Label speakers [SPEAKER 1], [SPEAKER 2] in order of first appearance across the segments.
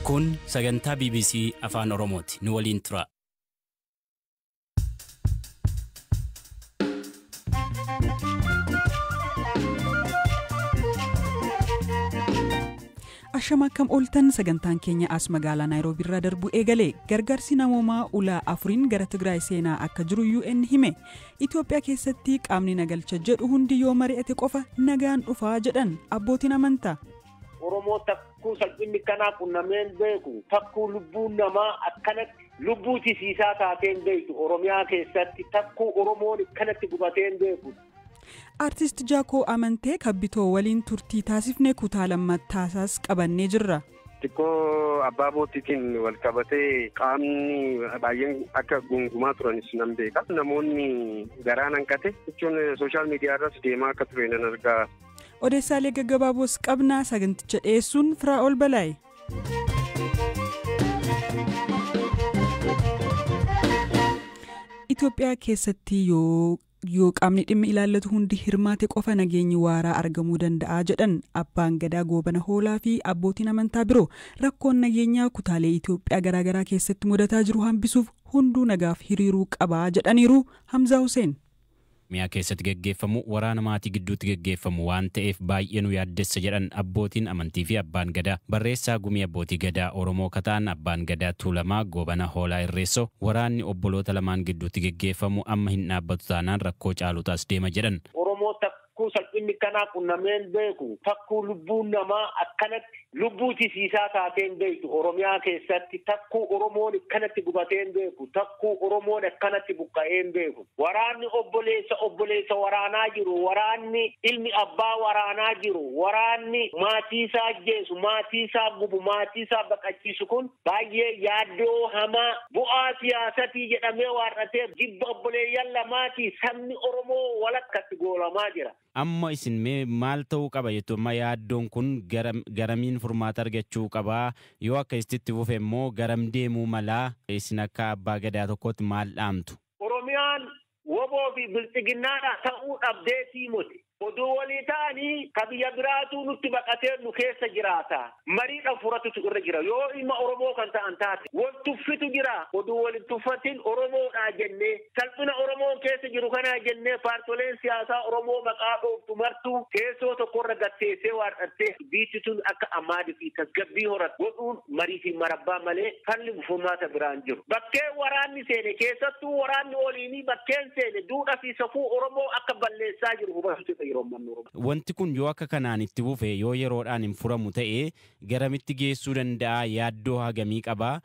[SPEAKER 1] Kun sagantaa BBC Afaan Oromooti. Nu waliin tura.
[SPEAKER 2] Ashama akkam ooltan, sagantaan keenya as magaalaa Naayiroobii irraa darbu eegale. Gargaarsi namoomaa ulaa afuriin gara Tigraay seenaa akka jiru UN hime. Itoophiyaa keessatti qaamni nagalcha jedhu hundi yoo mari'ate qofa nagaan dhufaa jedhan abbootiin amantaa.
[SPEAKER 3] Oromoo takkuu salphinni kanaa qunnameen beeku, takkuu lubbuun namaa akkanatti lubbuu tisiisaa taateen beektu, Oromiyaa keessatti takkuu Oromoon akkanatti gubateen beeku.
[SPEAKER 2] Artist Jaakoo Amantee Kabbitoo waliin turtii taasifne kutaa lammattaasaas qabannee jirra.
[SPEAKER 4] Xiqqoo abbaa bootiitiin wal qabatee qaamni baay'een akka gungumaa turanis nan beeka. Namoonni garaa hanqate jechuun social media irras deemaa akka ture nan argaa.
[SPEAKER 2] Odeessaalee gaggabaaboos qabnaa, saganticha dhiyeessuun Firaa'ol Balaayi. Itoophiyaa keessatti yoo qaamni dhimmi ilaallatu hundi hirmaate qofa nageenyi waaraa argamuu danda'a jedhan abbaan gadaa Goobana Hoolaa fi abbootiin amantaa biroo. Rakkoon nageenyaa kutaalee Itoophiyaa garaagaraa keessatti mudataa jiru hambisuuf hunduu nagaaf hiriiruu qabaa jedhaniiru. Hamzaa Hussein.
[SPEAKER 1] Oromiyaa keessatti geggeeffamu waraana maatii gidduutti geggeeffamu waan ta'eef baay'ee nu yaaddessa jedhan abbootiin amantii fi abbaan gadaa. Barreessaa gumii abbootii gadaa Oromoo kataan abbaan gadaa Tuulamaa Goobana Hoolaa Irreessoo, waraanni obboloota lamaan gidduutti geggeeffamu amma hin dhaabbatu taanaan rakkoo caalutu as deema jedhan.
[SPEAKER 3] Oromoo takkuu salphinni kanaa qunnameen beeku, takkuu lubbuun namaa akkanatti lubbuu tisiisaa taateen beektu, Oromiyaa keessatti takkuu Oromoon akkanatti gubateen beeku, takkuu Oromoon akkanatti buqqa'een beeku. Waraanni obboleessa obboleessa waraanaa jiru, waraanni ilmi abbaa waraanaa jiru, waraanni maatii isaa ajjeesu, maatii isaa gubu, maatii isaa baqachiisu kun baay'ee yaaddoo hamaa bu'aa siyaasatii jedhamee waarratee jibba obboleeyyan lamaatii sabni Oromoo walakkatti goolamaa jira.
[SPEAKER 1] Amma isin mee maal ta'uu qaba jettu? Amma yaaddoon kun garamiin furmaata argachuu qabaa? Yoo akka isitti fufe immoo garam deemuu malaa? Isin akka abbaa gadaa tokkootti maal dhaamtu?
[SPEAKER 3] Oromiyaan woboo fi bilxiginnaadha ta'uu dhabdeetii miti. Oduu walii ta'anii ka biyya biraatuu nutti baqatee nu keessa jiraata. Mariidhaan furatutu irra jira. Yoo ilma Oromoo kan ta'an taate wal tuffitu jira. Oduu waliin tuffatin Oromoodhaa jennee, salphina Oromoon keessa jiru kanaa jennee, paartoleen siyaasaa Oromoo maqaa dhooftu martuu teessoo tokkorra gatteessee waar'attee biyyi tun akka ammaadii fi tasgabbii horatu godhuun marii fi marabbaa malee falli furmaata biraan jiru. Bakkeen waraanni seene, keessattuu waraanni oliinii bakkeen seene, duudhaa fi safuu Oromoo akka balleessaa jiru hubachuutu jira.
[SPEAKER 1] Wanti kun yoo akka kanaan itti fufe, yoo yeroodhaan hin furamu ta'e, garamitti geessuu danda'a? Yaaddoo hagamii qabaa?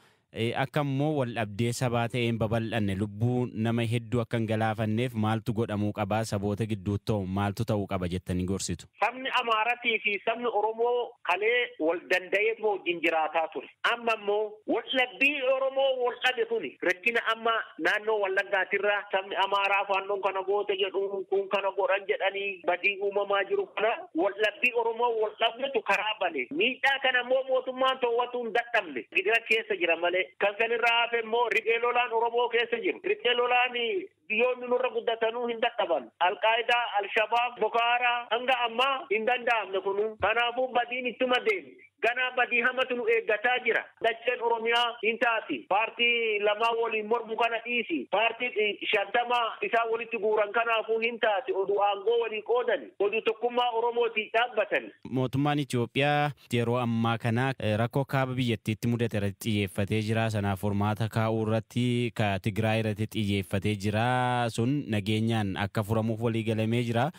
[SPEAKER 1] Akka immoo wal dhabdee sabaa ta'een babal'anne, lubbuu nama hedduu akka hin galaafanneef maaltu godhamuu qabaa? Saboota gidduutti ta'u maaltu ta'uu qaba jettanii gorsitu?
[SPEAKER 3] Sabni Amaaratii fi sabni Oromoo kalee wal danda'eetu wajjin jiraataa ture. Amma immoo wal dhabbii Oromoo wal dhabe kuni rakkina amma naannoo Wallaggaatirraa sabni Amaaraa faannoon kana goote jedhu, kun kana godhan jedhanii badii uumamaa jiru kana wal dhabbii Oromoo wal dhabnetu karaa bane. Miidhaa kana immoo mootummaan to'atuu hin dadhabne. Gidira keessa jira malee. Kan sanirraa hafe immoo riphee lolaan Oromoo keessa jiru. Riphee lolaan biyyoonni nurra guddatanuu hin dadhaban. Alqaayidaa, Alshabaab, Boko Haram hanga ammaa hin danda'amne kunu. Kanaafuu badiin ittuma deemti. Ganaa badii hamatu nu eeggataa jira. Dacheen Oromiyaa hin taati. Paartii lamaa waliin mormu kana dhiisi. Paartii 50 isaan walitti guuran kanaafuu hin taati. Oduu aangoo walii qoodani. Oduu tokkummaa Oromootii dhaabbatani.
[SPEAKER 1] Mootummaan Itoophiyaa yeroo ammaa kana rakkoo kaaba biyyattiitti mudate irratti xiyyeeffatee jira. Sanaaf furmaata kaa'uu irratti ka Tigraay irratti xiyyeeffatee jira. Sun nageenyaan akka furamuuf walii galamee jira.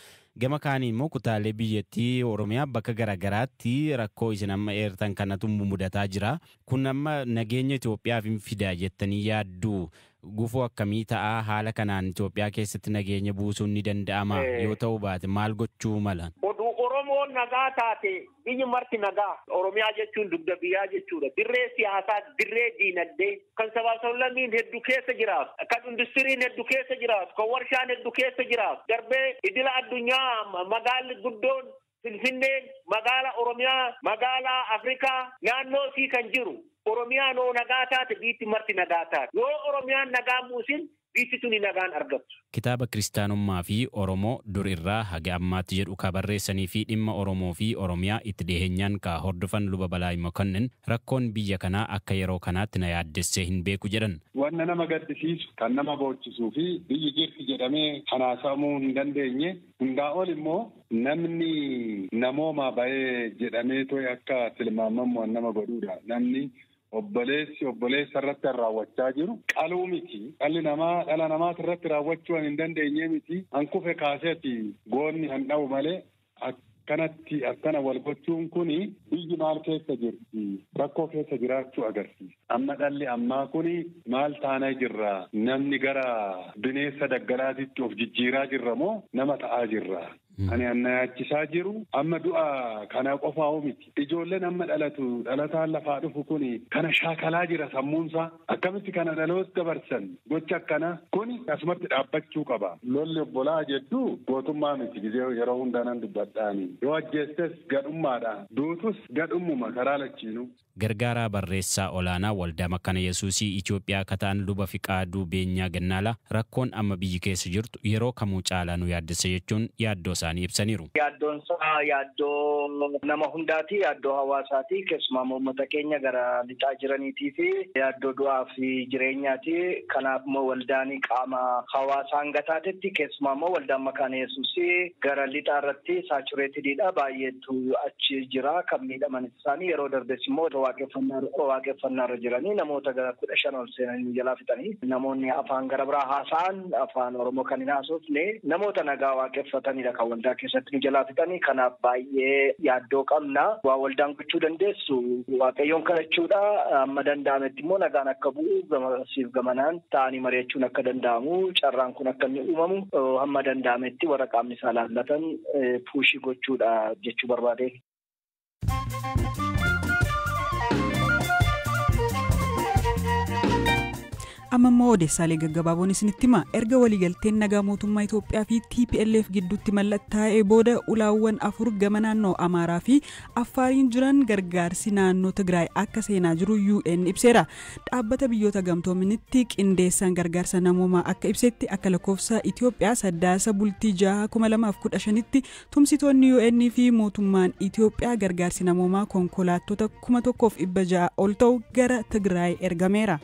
[SPEAKER 1] Gama kaaniin immoo kutaalee biyyattii Oromiyaa bakka garaagaraatti rakkoo isin amma eertan kanatu mudataa jira. Kun amma nageenya Itoophiyaaf hin fida jettanii yaaddu? Gufuu akkamii ta'a? Haala kanaan Itoophiyaa keessatti nageenya buusuun ni danda'ama? Yoo ta'uu baate maal gochuu mala?
[SPEAKER 3] Oduu Oromoon nagaa taate biyyi marti nagaa. Oromiyaa jechuun dugda biyyaa jechuudha. Dirree siyaasaa, dirree diinagdee kan sabaaf sablammiin hedduu keessa jiraatu, kan industiriin hedduu keessa jiraatu, kan warshaan hedduu keessa jiraatu. Darbee idila addunyaa magaalli guddoon Finfinneen magaala Oromiyaa, magaala Afrikaa naannoo sii kan jiru. Oromiyaan yoo nagaa taate biyyi marti nagaa taate. Yoo Oromiyaan nagaa buusin Biyyi tuni nagaan argattu.
[SPEAKER 1] Kitaaba Kiristaanummaa fi Oromoo dur irraa haga ammaatti jedhu ka barreessanii fi dhimma Oromoo fi Oromiyaa itti dhiheenyaan ka hordofan Luba Balaayi Mokonnin rakkoon biyya kanaa akka yeroo kanaatti na yaaddessee hin beeku jedhan.
[SPEAKER 5] Wanna nama gaddisiisu kan nama boochisuu fi biyyi jirti jedhamee hanaasamuu hin dandeenye hundaa ol immoo namni namooma ba'ee jedhamee to'e akka tilmaamamu waan nama godhuudha. Namni obboleessi obboleessa irratti raawwachaa jiru qaluu miti. Dhalli namaa dhala namaas irratti raawwachuu hin dandeenye miti. Hankufe kaaseeti goonni han dha'u malee akkanatti akkana wal gochuun kuni biyyi maal keessa jirti rakkoo keessa jiraachuu agarsiisa. Amma dhalli ammaa kuni maal taanaa jirra? Namni gara bineensa daggalaatitti of jijjiiraa jirra moo nama ta'aa jirra? Ani anna yaachisaa jiru amma du'a kana qofaa'u miti. Ijoolleen amma dhalatu dhalataan lafaa dhufu kuni kana shaakalaa jira sammuunsaa. Akkamitti kana dhaloota dabarsan gocha akkana kuni asumatti dhaabbachuu qaba. Lolli obbolaa jedhu gootummaa miti gizee yeroo hundaa nan dubbadhaani. Yoo ajjeestes gadhummaadha. Duutus gadhummuma karaa lachiinu.
[SPEAKER 1] Gargaaraa barreessaa olaanaa Waldaa Makkana Yesuusii Itoophiyaa akka ta'an Luba Fiqaaduu Beenyaa Gannaalaa rakkoon amma biyyi keessa jirtu yeroo kamuu caalaa nu yaaddessa jechuun yaaddoo isaanii ibsaniiru.
[SPEAKER 6] Yaaddoon isaa yaaddoo nama hundaati, yaaddoo hawaasaati, keessumaa uummata keenya gara lixaa jiraniitii fi yaaddoo du'aa fi jireenyaati. Kanaaf immoo waldaan qaama hawaasaa hanga taatetti keessumaa immoo waldaan Makkaana Yesuusii gara lixaa irratti saachureetididha. Baay'eetu achi jira kan miidhaman isaanii yeroo darbes immoo waaqeffannaa irra jiranii namoota gara 15 ol seenanii jalaa fixanii namoonni afaan gara biraa haasa'an afaan Oromoo kan hin haasofne namoota nagaa waaqeffatanidha kan waldaa keessatti nu jalaa fixanii. Kanaaf baay'ee yaaddoo qabna. Waa waldaan gochuu dandeessu Waaqayyoon kadhachuudha. Amma danda'ametti immoo nagaan akka bu'u gamasiif gamanaan ta'anii mari'achuun akka danda'amu carraan kun akka inni uumamu hamma danda'ametti warra qaamni isaa laallatan puushii gochuudha jechuu barbaade.
[SPEAKER 2] Amma immoo odeessaalee gaggabaaboon isinitti hima. Erga waliigalteen nagaa mootummaa Itoophiyaa fi TPLF gidduutti mallattaa'ee booda ulaawwan 4 gama naannoo Amaaraa fi Affaariin jiran gargaarsi naannoo Tigraay akka seenaa jiru UN ibseera. Dhaabbata biyyoota gamtoomanitti qindeessaan gargaarsa namoomaa akka ibsetti akka lakkoofsa Itoophiyaa 8 bultii 6 2015tti tumsitoonni UN fi mootummaan Itoophiyaa gargaarsi namoomaa konkolaattota 1600 ol ta'u gara Tigraay ergameera.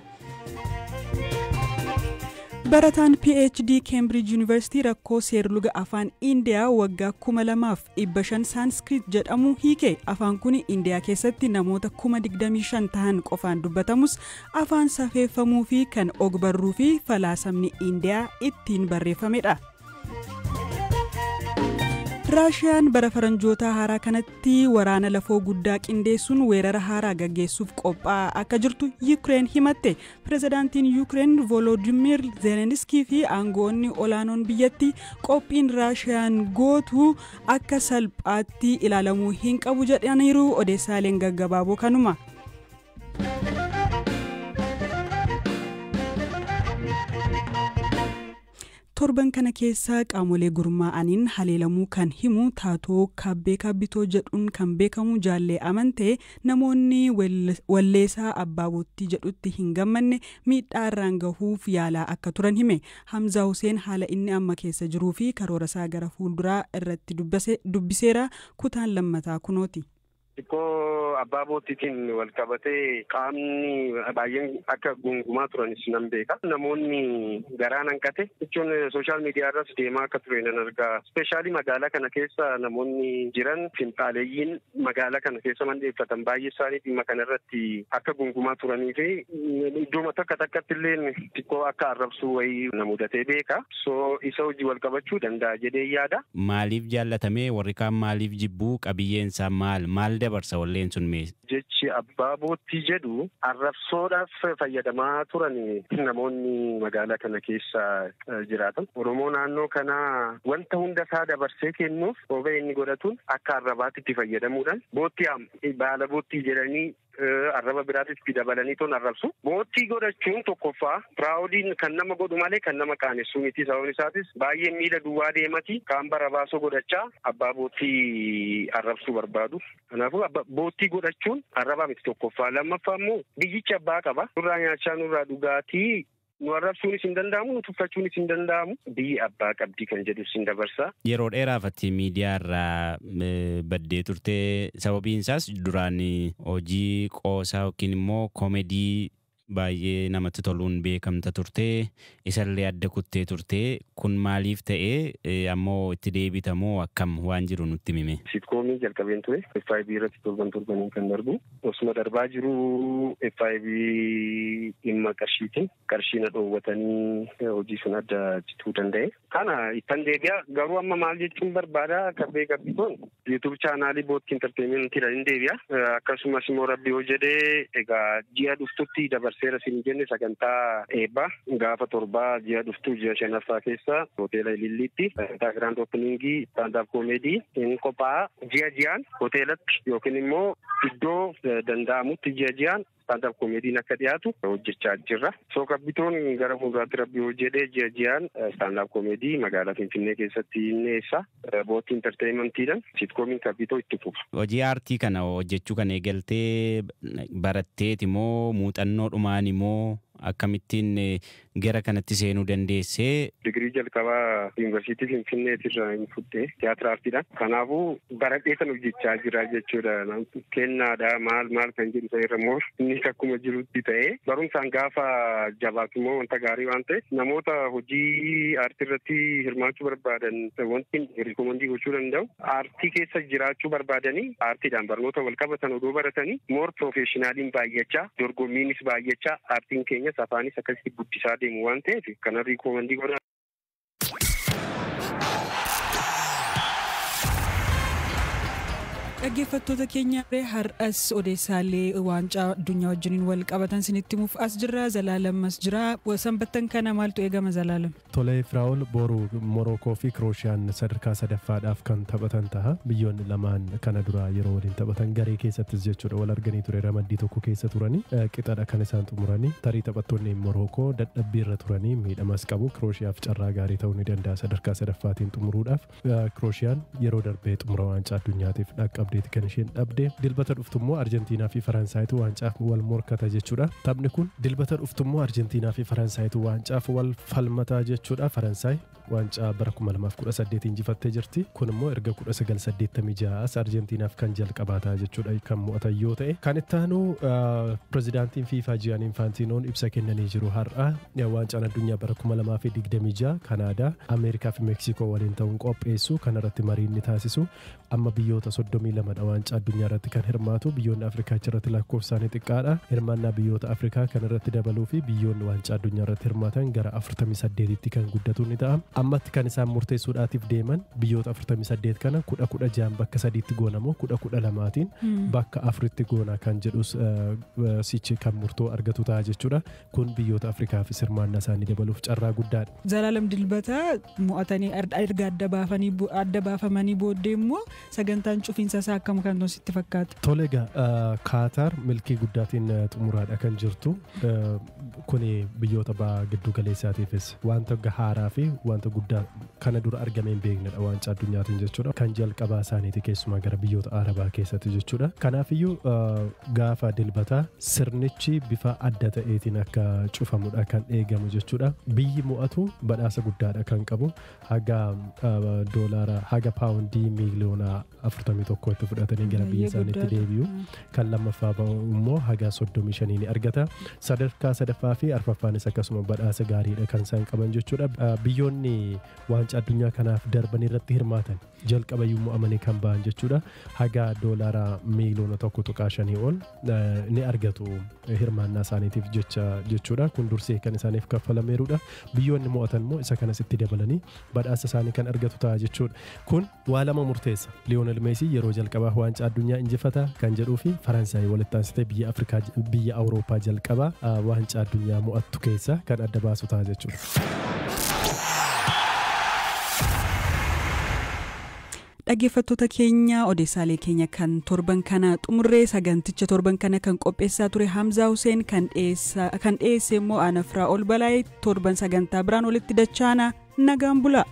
[SPEAKER 2] Barataan PhD Cambridge University rakkoo seerluga afaan Indiyaa waggaa 2500 Sanskrit jedhamu hiike. Afaan kun Indiyaa keessatti namoota 25,000 ta'an qofaan dubbatamus afaan safeeffamuu fi kan ogbarruu fi falaasamni Indiyaa ittiin barreeffamedha. Raashiyaan bara faranjoota haaraa kanatti waraana lafoo guddaa qindeessuun weerara haaraa gaggeessuuf qophaa'aa akka jirtu Yuukireen himatte. Pirezidaantiin Yuukireen Volodimir Zelenskii fi aangoonni olaanoon biyyattii qophiin Raashiyaan gootu akka salphaatti ilaalamuu hin qabu jedhaniiru. Odeessaaleen gaggabaaboo kanuma. Torban kana keessa qaamolee gurmaa'aniin haleelamuu kan himu taatoo Kabbee Kabbitoo jedhuun kan beekamu Jaallee Amantee namoonni walleessaa Abbaa Boottii jedhutti hin gammanne miidhaa irraan gahuuf yaalaa akka turan hime. Hamzaa Huseen haala inni amma keessa jiruu fi karoora isaa gara fuulduraa irratti dubbiseera. Kutaan lammataa kunooti.
[SPEAKER 4] Xiqqoo Abbaa Boottiitiin wal qabatee qaamni baay'een akka gungumaa turanis nan beeka. Namoonni garaa hanqate jechuun sooshaal miidiyaa irras deemaa akka ture nan argaa. Ispeeshaalii magaalaa kana keessa namoonni jiran finxaaleeyyiin magaalaa kana keessa mandheeffatan baay'ee isaanii dhimma kana irratti akka gungumaa turanii fi iddooma takka takkatti illee xiqqoo akka arrabsuu wayii na mudatee beeka. So isa hojii wal qabachuu danda'a jedhee yaada.
[SPEAKER 1] Maaliif jaallatamee warri kaan maaliif jibbuu qabiyyeensaa maal maal dabarsa walleen sun mee?
[SPEAKER 4] Jechi Abbaa Boottii jedhu arrabsoodhaaf fayyadamaa turan namoonni magaalaa kana keessa jiraatan. Oromoo naannoo kanaa wanta hunda isaa dabarsee kennuuf kophee inni godhatuun akka arrabaatti itti fayyadamuudhaan boottii baala boottii jedhanii arraba biraatti dabalanii toon arrabsu. Boottii godhachuun tokkoffaa piraawudiin kan nama godhu malee kan nama qaanessu miti. Sababni isaatis baay'ee miila duwwaa deemati kaan bara baasoo godhachaa abbaa boottii arrabsuu barbaadu. Kanaafuu boottii godhachuun arrabaa miti tokkoffaa. Lammaffaa immoo biyyichi abbaa qaba. Nurraa nyaachaa nurraa dhugaatii Nu arrabsuunis hin danda'amu, nu tuffachuunis hin danda'amu. Biyyi abbaa qabdii kan jedhus hin dabarsa.
[SPEAKER 1] Yeroo dheeraaf ati miidiyaa irraa baddee turte, sababiin isaas duraan hojii qoosaa yookiin immoo koomedii baay'ee namatti toluun beekamta turte, isallee adda kuttee turte. Kun maaliif ta'e? Ammoo itti deebitamoo akkam waan jiru nutti himi?
[SPEAKER 4] Sitkoomii jalqabeen ture. FIB irratti torban torbaniin kan darbu. Osuma darbaa jiru FIB dhimma qarshiitiin qarshii na dhoowwatanii hojii sun adda cituu danda'e. Kana ittan deebi'a. Garuu amma maal jechuun barbaada, Kabbee Kabbitoon YouTube chaanaalii Bootti Entertainmentiidhaan hin deebi'a. Akkasumas immoo Rabbi yoo jedhee, egaa ji'a dhuftutti dabarseera siin jenne, sagantaa eebbaa gaafa 7 ji'a dhuftuu, ji'a shanaffaa keessa hoteela Ililliitti sagantaa grand openingii stand-up comedy hin qophaa'a. Ji'a ji'aan hoteelatti yookiin immoo iddoo danda'amutti ji'a ji'aan stand-up comediin akka dhiyaatu hojjechaa jirra. So Kabbitoon gara fuulduraatti, Rabbi yoo jedhee, ji'a ji'aan stand-up comedy magaalaa Finfinnee keessatti hin dhiyeessa. Bootti Entertainmentiidhaan sitcoomiin Kabbitoo itti fufa.
[SPEAKER 1] Hojii aartii kana hojjechuu kan eegaltee baratteeti moo muuxannoo dhumaan immoo akkamittiin gara kanatti seenuu dandeessee?
[SPEAKER 4] Digirii jalqabaa Yuunivarsiitii Finfinneetirraa hin fudhee, tiyaatira aartiidhaan. Kanaafuu baradhee kan hojjechaa jira jechuudha. Kennaadha maal maal kan jedhu isa irra immoo innis akkuma jirutti ta'ee, barumsaan gaafa jabaatu immoo wanta gaarii waan ta'eef, namoota hojii aartii irratti hirmaachuu barbaadan wanti recommend gochuu danda'u, aartii keessa jiraachuu barbaadanii aartiidhaan barnoota wal qabatan odoo baratanii, more professionaliin baay'achaa, dorgommiinis baay'achaa, aartiin keenyas afaanis akkasitti guddisaa deemu waan ta'eef kana recommend godha.
[SPEAKER 2] Dhaggeeffattoota keenya, har'as odeessaalee waancaa addunyaa wajjiniin wal qabatan sinitti himuuf as jirra. Zalaalammas jira. Sanbattan kana maaltu eegama, Zalaalam?
[SPEAKER 7] Tolee Firaa'ol, boru Morookoo fi Kiroosiyaan sadarkaa sadaffaadhaaf kan taphatan ta'a. Biyyoonni lamaan kana dura yeroo waliin taphatan garee keessattis jechuudha wal arganii ture, ramaddii tokko keessa turanii qixadha kan isaan xumuranii. Tarii taphattoonni Morookoo dadhabbii irra turanii miidhamas qabu. Kirooshiyaaf carraa gaarii ta'uu ni danda'a sadarkaa sadaffaatiin xumuruudhaaf. Kiroosiyaan yeroo darbee xumura waancaa addunyaatiif dhaqqabdeeti kan isheen dhabde. Dilbata dhuftu immoo Arjentiinaa fi Faransaayitu waancaaf wal morkata jechuudha. Taphni kun dilbata dhuftu immoo Arjentiinaa fi Faransaayitu waancaaf wal falmataa jechuudha. Faransaay waancaa bara 2018 injifattee jirti. Kun immoo erga 1986 as Arjentiinaaf kan jalqabaataa jechuudha kan mo'atan yoo ta'e. Kan itti aanu, pirezidaantiin FIFA Gianni Infantinoon ibsa kennanii jiru har'a. Waancaan addunyaa bara 2026 Kanaadaa, Ameerikaa fi Meeksikoo waliin ta'uun qopheessu kanarratti marii inni taasisu. Amma biyyoota 32dha waancaa addunyaa irratti kan hirmaatu. Biyyoonni Afrikaa achirratti lakkoofsaanii xiqqaadha. Hirmaannaa biyyoota Afrikaa kanarratti dabaluu fi biyyoonni waancaa addunyaa irratti hirmaatan gara 48tti kan guddatu ni ta'a. Ammatti kan isaan murteessuudhaatiif deeman biyyoota 48 kana 16n bakka sadiitti goonamoo 12n bakka afuritti goona kan jedhus sichi kan murtoo argatu ta'a jechuudha. Kun biyyoota Afrikaafis hirmaannaa isaanii dabaluuf carraa guddaadha.
[SPEAKER 2] Zalaalam, dilbata mo'atanii erga adda baafamanii booddee immoo sagantaan cufiinsa isaa akkam kan sitti fakkaata?
[SPEAKER 7] Tole egaa, Kaataar milkii guddaatiin xumuraadha kan jirtu. Kuni biyyoota baha giddu galeessaatiifis wanta haaraa fi wanta guddaa kana dura argamee hin beeknedha waancaa addunyaatiin jechuudha. Kan jalqabaa isaaniiti keessumaa gara biyyoota Arabaa keessatti jechuudha. Kanaafiyyuu gaafa dilbataa sirnichi bifa adda ta'eetiin akka cufamudha kan eegamu jechuudha. Biyyi mo'atu badhaasa guddaadha kan qabu, haga doolaara haga paawundii miiliyoona 41tti fudhatanii gara biyya isaaniitti deebi'u. Kan lammaffaa ba'u immoo haga 35 ni argata. Sadarkaa sadaffaa fi arfaffaanis akkasuma badhaasa gaariidha kan isaan qaban jechuudha. Biyyoonni waancaa addunyaa kanaaf darban irratti hirmaatan jalqabayyuu mo'amanii kan ba'an jechuudha. Haga doolaara miiliyoona 1.5 ol ni argatu hirmaannaa isaaniitiif jecha jechuudha. Kun dursee kan isaaniif kaffalameerudha. Biyyoonni mo'atan immoo isa kanas itti dabalanii badhaasa isaanii kan argatu ta'a jechuudha. Kun waa lama murteessa. Liyoonel Meesii yeroo jalqabaa waancaa addunyaa injifata kan jedhuu fi Faransaay walitti aansitee biyya Afrikaa, biyya Awurooppaa jalqabaa waancaa addunyaa mo'attu keessa kan adda baasu ta'a jechuudha.
[SPEAKER 2] Dhaggeeffattoota keenya, odeessaalee keenya kan torban kana xumurree. Saganticha torban kana kan qopheessaa ture Hamzaa Hussein, kan dhiyeesse immoo Ana Firaa'ol Balaayee. Torban sagantaa biraan walitti dachaana, nagaan bula.